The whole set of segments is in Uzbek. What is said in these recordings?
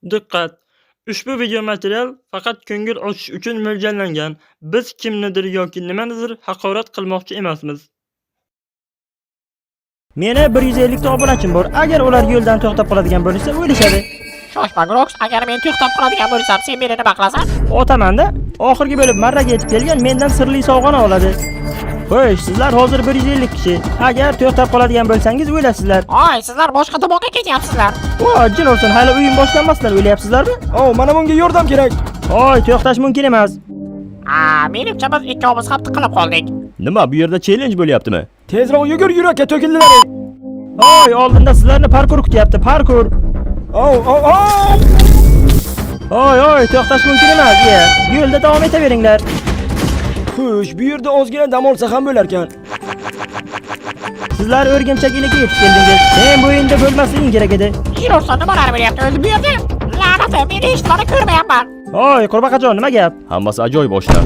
Diqqat! Ushbu video material faqat ko'ngil ochish uchun mo'ljallangan. Biz kimnidir yoki nimanidir haqorat qilmoqchi emasmiz. Meni 150 ta obunachim bor. Agar ular yo'ldan to'xtab qoladigan bo'lsa, o'lishadi. Shoshma Grox, agar men to'xtab qoladigan bo'lsam, sen meni nima qilasan? Otamanda oxirgi bo'lib marraga yetib kelgan mendan sirli sovg'ani oladi. Xo'sh, sizlar hozir 150 kishi. Agar to'xtab qoladigan bo'lsangiz o'lasizlar. Oy, sizlar boshqa tomonga ketyapsizlar. O, jin ursin, hali o'yin boshlanmasdan o'layapsizlarmi? Oh, mana bunga yordam kerak. Oy, to'xtash mumkin emas. A, menimcha biz ikkovimiz ham tiqilib qoldik. Nima bu yerda challenge bo'lyaptimi? Tezroq yugur yurakka to'kildilar. Oy, oldinda sizlarni parkur kutyapti, parkur. Oh, oh, oh! Oy, oy, to'xtash mumkin emas. Iya, yo'lda davom etaveringlar. Xush, bu yerda ozgina dam olsa ham bo'larkan. Sizlar o'rgimchak iliga yetib keldingiz. Sen bu o'yinda bo'lmasliging kerak edi. Jin ursin, nimalar bo'lyapti o'zi bu yerda? La'nati, men hech nimani ko'rmayapman. Oy, qurbaqajon, nima gap? Hammasi ajoyib oshna.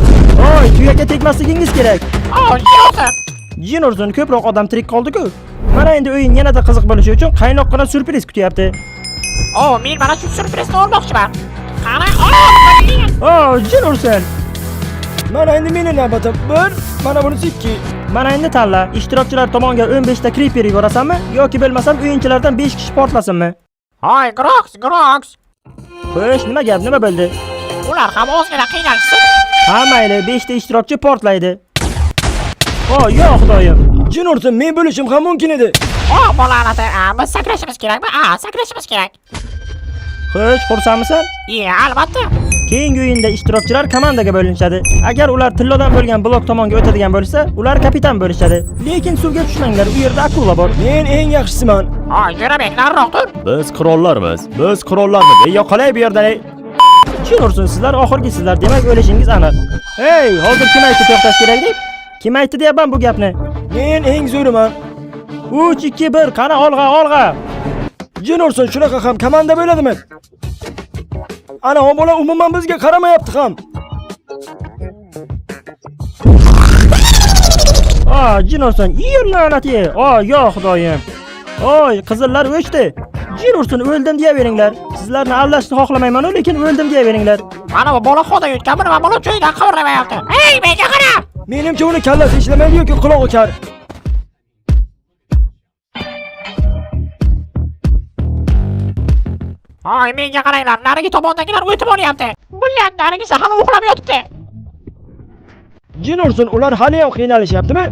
Oy, tuyaga tegmasligingiz kerak. O, jin ursin. Jin ursin, ko'proq odam tirik qoldi-ku. Mana endi o'yin yanada qiziq bo'lishi uchun qaynoqqina syurpriz kutyapti. O, men mana shu syurprizni olmoqchiman. Qani, o, O, jin ursin. Mana endi meni navbatim. Bir, mana bunisi ikki. Mana endi tanla. Ishtirokchilar tomonga 15 ta creeper yuborasanmi yoki bo'lmasam o'yinchilardan 5 kishi portlasinmi? Oy, Grox, Grox. Xo'sh, nima gap, nima bo'ldi? Ular ham ozgina qiynalishsin. Ha, mayli, 5 ta ishtirokchi portlaydi. O, yo xudoyim. Jin ursin, men bo'lishim ham mumkin edi. O, la'nati, a, biz sakrashimiz kerakmi? A, sakrashimiz kerak. Xo'sh, xursandmisan? Iya, albatta. Keyingi o'yinda ishtirokchilar komandaga bo'linishadi. Agar ular tillodan bo'lgan blok tomonga o'tadigan bo'lsa, ular kapitan bo'lishadi. Lekin suvga tushmanglar, u yerda akula bor. Men eng yaxshisiman. Oy, Jo'rabek, nariroq tur. Biz qirollarmiz. Biz qirollarmiz. Ey, yo'qolay bu yerdan ey. Jin ursin, sizlar oxirgisizlar, demak o'lishingiz aniq. Hey, hozir kim aytdi to'xtash kerak deb? Kim aytdi deyapman bu gapni? Men eng zo'riman. 3 2 1, qani olg'a, olg'a. Jin ursin, shunaqa ham komanda bo'ladimi? Ana o bola umuman bizga qaramayapti ham. A, jin ursin, yer la'nati. O, yo xudoyim. Oy, qizillar o'chdi. Jin ursin, o'ldim deyaveringlar. Sizlarni aldashni xohlamayman, lekin o'ldim deyaveringlar. Mana bu bola xoda yutgan, nima bola joyidan qimirlamayapti. Ey, menga qara. Menimcha uni kallasi ishlamaydi yoki qulog'i kar. Oy, menga qaranglar, narigi tomondagilar o'tib olyapti. Bular narigisi hali uxlab yotibdi. Jin ursin, ular hali ham qiynalishyaptimi?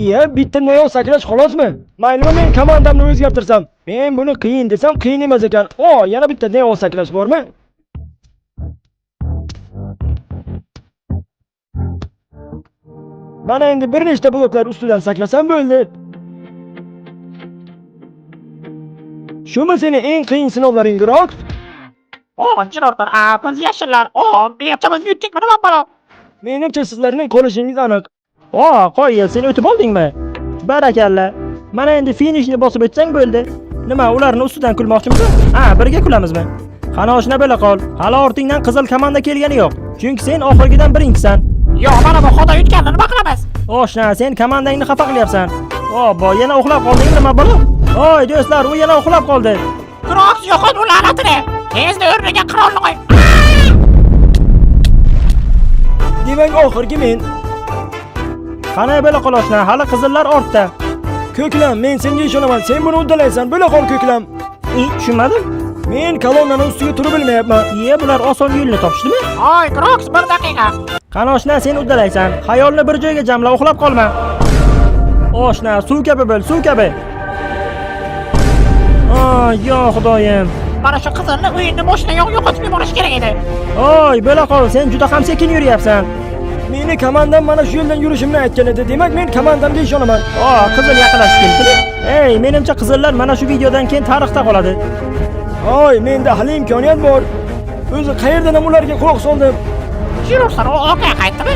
Iya, bitta noyob sakrash xolosmi? Maylimi men komandamni o'zgartirsam? Men buni qiyin desam qiyin emas ekan. O, yana bitta neon sakrash bormi? Mana endi bir nechta bloklar ustidan sakrasam bo'ldi. Shumi seni eng qiyin sinovlaring, Grox? O, jin ursin, a, biz yashillar. O, menimcha biz yutdikmi nima balo? Menimcha sizlarning qolishingiz aniq. O, qo'y, sen o'tib oldingmi? Barakalla. Mana endi finishni bosib o'tsang bo'ldi. Nima, ularni ustidan kulmoqchimisan? Ha, birga kulamizmi? Qani oshna bo'la qol. Hali ortingdan qizil komanda kelgani yo'q. Chunki sen oxirgidan birinchisan. Yo'q, mana bu xoda yutganni nima qilamiz? Oshna, sen komandangni xafa qilyapsan. Obbo, yana uxlab qoldingmi nima balo? Oy, do'stlar, u yana uxlab qoldi. Grox, yo'qot u la'natini. Tezda o'rniga qirolni qo'y. Demak, oxirgi men. Qani bo'la qol oshna, hali qizillar ortda. Ko'klam, men senga ishonaman. Sen buni uddalaysan. Bo'la qol ko'klam. Tushunmadim. Men kolonnani ustiga turib bilmayapman. Iye, bular oson yo'lni topishdimi? Oy, Grox, bir daqiqa. Qani oshna, sen uddalaysan. Xayolni bir joyga jamla, uxlab qolma. Oshna, suv kabi bo'l, suv kabi. Ay, yo xudoyim. Mana shu qizilni o'yinni boshida yo'qotib yuborish kerak edi. Oy, bo'la qol, sen juda ham sekin yuryapsan. Meni komandam mana shu yo'ldan yurishimni aytgan edi. Demak, men komandamga ishonaman. O, qizil yaqinlashib keldi. Ey, menimcha qizillar mana shu videodan keyin tarixda qoladi. Oy, menda hali imkoniyat bor. O'zi qayerdan ham ularga quloq soldim. Jin ursin, u orqaga qaytdimi?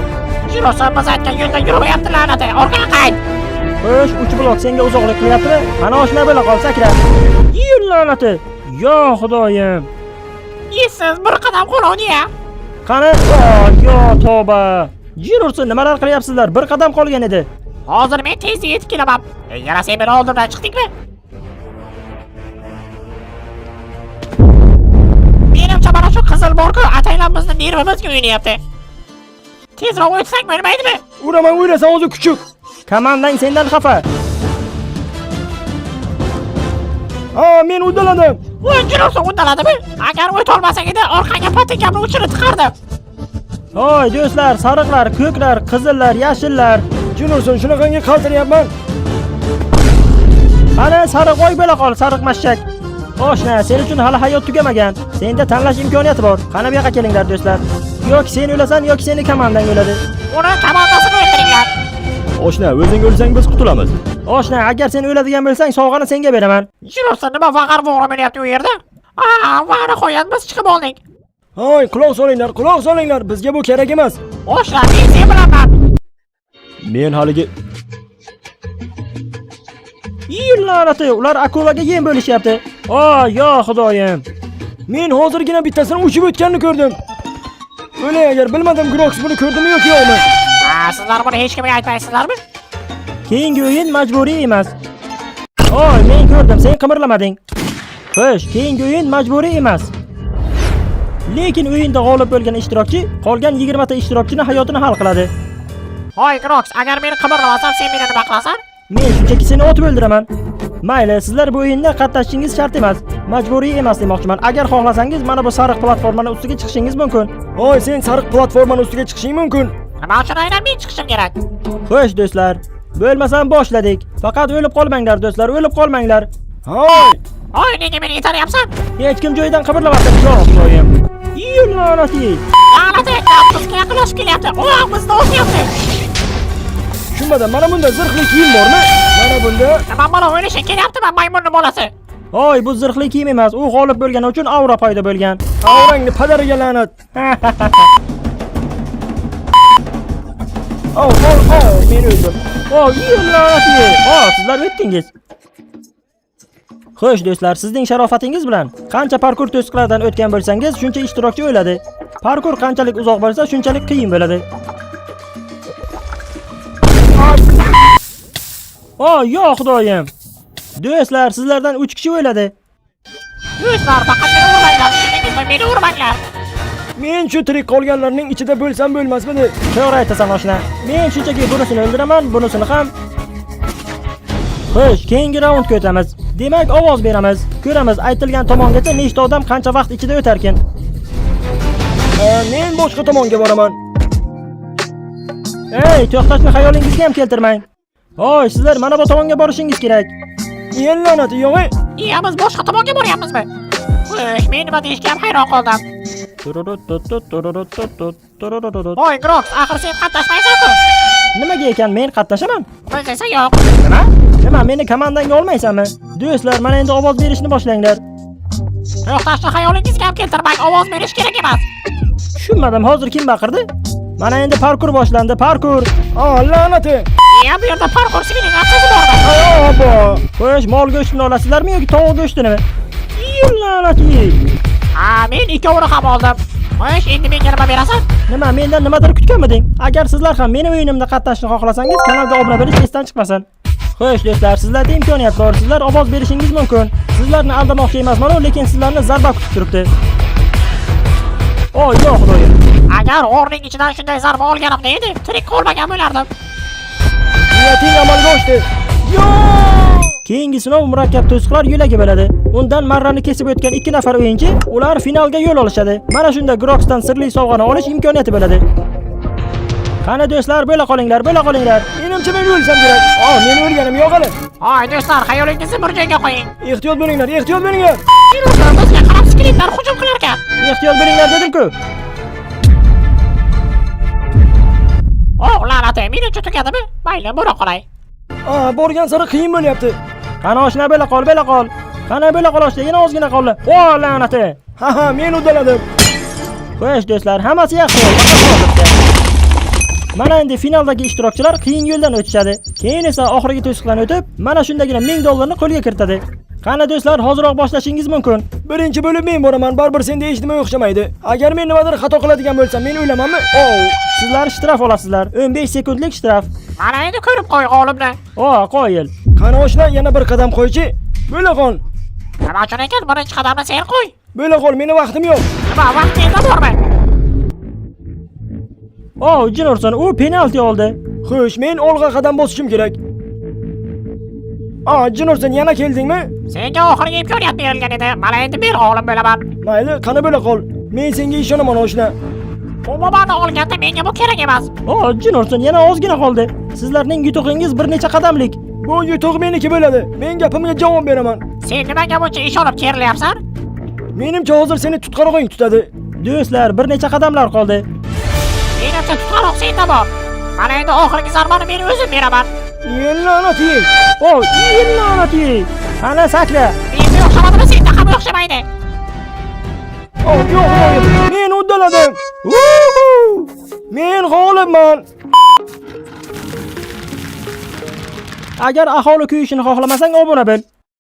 Jin ursin, biz aytgan yo'ldan yurmayapti la'nati. Orqaga qayt. Xo'sh, 3 blok senga uzoqlik qilyaptimi? Mana oshna bo'la qol, sakra. Yer la'nati. Yo xudoyim. Yesiz bir qadam qo'lini ya. Qani? O, yo tavba. Jin ursin, nimalar qilyapsizlar? Bir qadam qolgan edi. Hozir men tez yetib kelaman. Yana sen meni oldimdan chiqdingmi? Meni Qizil bor-ku, ataylab bizni nervimizga o'ynayapti. Tezroq o'tsak bo'lmaydimi? Uraman, o'ylasan o'zi kuchuk. Komandang sendan xafa. Ha, men uddaladim. Voy, Jinursun uddaladimi? Agar o'tolmasang edi, orqangga patinkamni uchini tiqardim. Hoy do'stlar, sariqlar, ko'klar, qizillar, yashillar. Jinursun, shunaqangi qaltiryapman. Qani sariq oy bo'la qol, sariq mashshak. Oshna, sen uchun hali hayot tugamagan. Senda tanlash imkoniyati bor. Qani bu yoqqa kelinglar do'stlar. Yoki sen o'lasan, yoki seni komandang o'ladi. Uni komandasini o'ldiringlar. Oshna, o'zing o'lsang biz qutulamiz. Oshna, agar sen o'ladigan bo'lsang, sovg'ani senga beraman. Jinursun nima vag'ar vug'ra o'ynayapti u yerda? Aa, va nihoyat biz chiqib oldik. Hoy, quloq solinglar, quloq solinglar. Bizga bu kerak emas. Oshna, men sen bilanman. Men haligi La'nati, ular akulaga yem bo'lishyapti. O, yo xudoyim. Men hozirgina bittasini uchib o'tganini ko'rdim. O'lay agar bilmadim Grox buni ko'rdimi yoki yo'qmi. Aa, sizlar buni hech kimga aytmaysizlarmi? Keyingi o'yin majburiy emas. Oy, men ko'rdim, sen qimirlamading. Xo'sh, keyingi o'yin majburiy emas. Lekin o'yinda g'olib bo'lgan ishtirokchi qolgan 20 ta ishtirokchini hayotini hal qiladi. Hoy Grox, agar men qimirlamasam sen meni nima qilasan? Men shunchaki seni otib o'ldiraman. Mayli, sizlar bu o'yinda qatnashishingiz shart emas. Majburiy emas demoqchiman. Agar xohlasangiz, mana bu sariq platformani ustiga chiqishingiz mumkin. Hoy, sen sariq platformani ustiga chiqishing mumkin. Nima uchun aynan men chiqishim kerak? Xo'sh do'stlar, bo'lmasam boshladik. Faqat o'lib qolmanglar do'stlar, o'lib qolmanglar. Hoy! Hoy, nega meni itaryapsan? Hech kim joyidan qimirlamasin. Yo'q, xudoyim. La'nati. La'nati, bizga yaqinlashib kelyapti. O, bizni otyapti. Tushunmadim, mana bunda zirhli kiyim bormi? Mana bunda Nima bola o'ynashing kelyaptimi maymunni bolasi? Hoy, bu zirhli kiyim emas. U g'olib bo'lgani uchun aura paydo bo'lgan. Aurangni padariga la'nat. Oh, oh, oh, men o'ldim. O, la'nati. O, sizlar o'tdingiz. Xo'sh do'stlar, sizning sharofatingiz bilan qancha parkur to'siqlaridan o'tgan bo'lsangiz, shuncha ishtirokchi o'ladi. Parkur qanchalik uzoq bo'lsa, shunchalik qiyin bo'ladi. O, yo xudoyim. Do'stlar, sizlardan 3 kishi o'ladi. Do'stlar, faqat meni urmanglar, tushundingizmi? Meni urmanglar. Men shu tirik qolganlarning ichida bo'lsam bo'lmasmidi? To'g'ri aytasan oshna. Men shunchaki bunisini o'ldiraman, bunisini ham. Xo'sh, keyingi raundga o'tamiz. Demak, ovoz beramiz. Ko'ramiz aytilgan tomongacha nechta odam qancha vaqt ichida o'tarkin. Men boshqa tomonga boraman. Ey, to'xtashni xayolingizga ham keltirmang. Hoy, sizlar mana bu tomonga borishingiz kerak. Yen la'nati yo'q. Iya, biz boshqa tomonga boryapmizmi? Xo'sh, men nima deyishga ham hayron qoldim. Hoy, Grox, axir sen qatnashmaysan-ku. Nimaga ekan men qatnashaman? Biz esa yo'q. Nima? Nima, meni komandangga olmaysanmi? Do'stlar, mana endi ovoz berishni boshlanglar. To'xtashni xayolingizga ham keltirmang, ovoz berish kerak emas. Tushunmadim, hozir kim baqirdi? Mana endi parkur boshlandi, parkur. Ah, la'nati. Iya, bu yerda parkur sivilizatsiyasi bormi? Abo. Xo'sh, mol go'shtini olasizlarmi yoki tovuq go'shtinimi? La'nati. Ha, men ikkovini ham oldim. Xo'sh, endi menga nima berasan? Nima, mendan nimadir kutganmiding? Agar sizlar ham meni o'yinimda qatnashishni xohlasangiz, kanalga obuna bo'lish esdan chiqmasin. Xo'sh do'stlar, sizlarda imkoniyat bor. Sizlar ovoz berishingiz mumkin. Sizlarni aldamoqchi emasman, lekin sizlarni zarba kutib turibdi. O, yo'q xudoyim. Agar o'rning ichidan shunday zarba olganimda edi, tirik qolmagan bo'lardim. Niyating amalga oshdi. Yo'q! Keyingi sinov murakkab to'siqlar yo'lagi bo'ladi. Undan marrani kesib o'tgan 2 nafar o'yinchi, ular finalga yo'l olishadi. Mana shunda Groxdan sirli sovg'ani olish imkoniyati bo'ladi. Qani do'stlar, bo'la qolinglar, bo'la qolinglar. Menimcha men o'lsam kerak. Oh, meni o'lganim yo'q hali. Hoy do'stlar, xayolingizni bir joyga qo'ying. Ehtiyot bo'linglar, ehtiyot bo'linglar. Viruslar bizga qarab skeletlar hujum qilar ekan. Ehtiyot bo'linglar dedim-ku. Oh, la'nati, menimcha tugadimi? Mayli, bo'la qolay. Ah, borgan sari qiyin bo'lyapti. Qani oshna, bo'la qol, bo'la qol. Qani bo'la qol oshna, yana ozgina qoldi. O, la'nati. Ha ha, men uddaladim. Xo'sh do'stlar, hammasi yaxshi. Faqat hozircha. Mana endi finaldagi ishtirokchilar qiyin yo'ldan o'tishadi. Keyin esa oxirgi to'siqdan o'tib, mana shundagina $1000 ni qo'lga kiritadi. Qani do'stlar, hoziroq boshlashingiz mumkin. Birinchi bo'lib men boraman, baribir senda hech nima o'xshamaydi. Agar men nimadir xato qiladigan bo'lsam, men o'lamanmi? Oh, sizlar shtraf olasizlar. 15 sekundlik shtraf. Mana endi ko'rib qo'y g'olibni. O, qoyil. Qani oshna, yana bir qadam qo'ychi. Bo'la qol. Nima uchun ekan birinchi qadamni sen qo'y? Bo'la qol, meni vaqtim yo'q. Nima, vaqt menda bormi? O, jin ursin, u penalti oldi. Xo'sh, men olg'a qadam bosishim kerak. A, jin ursin, yana keldingmi? Senga oxirgi imkoniyat berilgan edi. Mana endi men g'olib bo'laman. Mayli, qani bo'la qol. Men senga ishonaman, oshna. Umuman olganda menga bu kerak emas. O, jin ursin, yana ozgina qoldi. Sizlarning yutug'ingiz bir necha qadamlik. Bu yutuq meniki bo'ladi. Men gapimga javob beraman. Sen nimaga buncha ishonib kerilyapsan? Menimcha hozir seni tutqarog'ing tutadi. Do'stlar, bir necha qadamlar qoldi. Menimcha tutqaroq senda bor. Mana endi oxirgi zarbani men o'zim beraman. La'nati. O, la'nati. Qani sakra. Menga o'xshamadimi, senda ham o'xshamaydi. Oh, yo'q, yo'q. Men uddaladim. Woohoo! Men g'olibman. Agar aholi kuyishini xohlamasang obuna bo'l.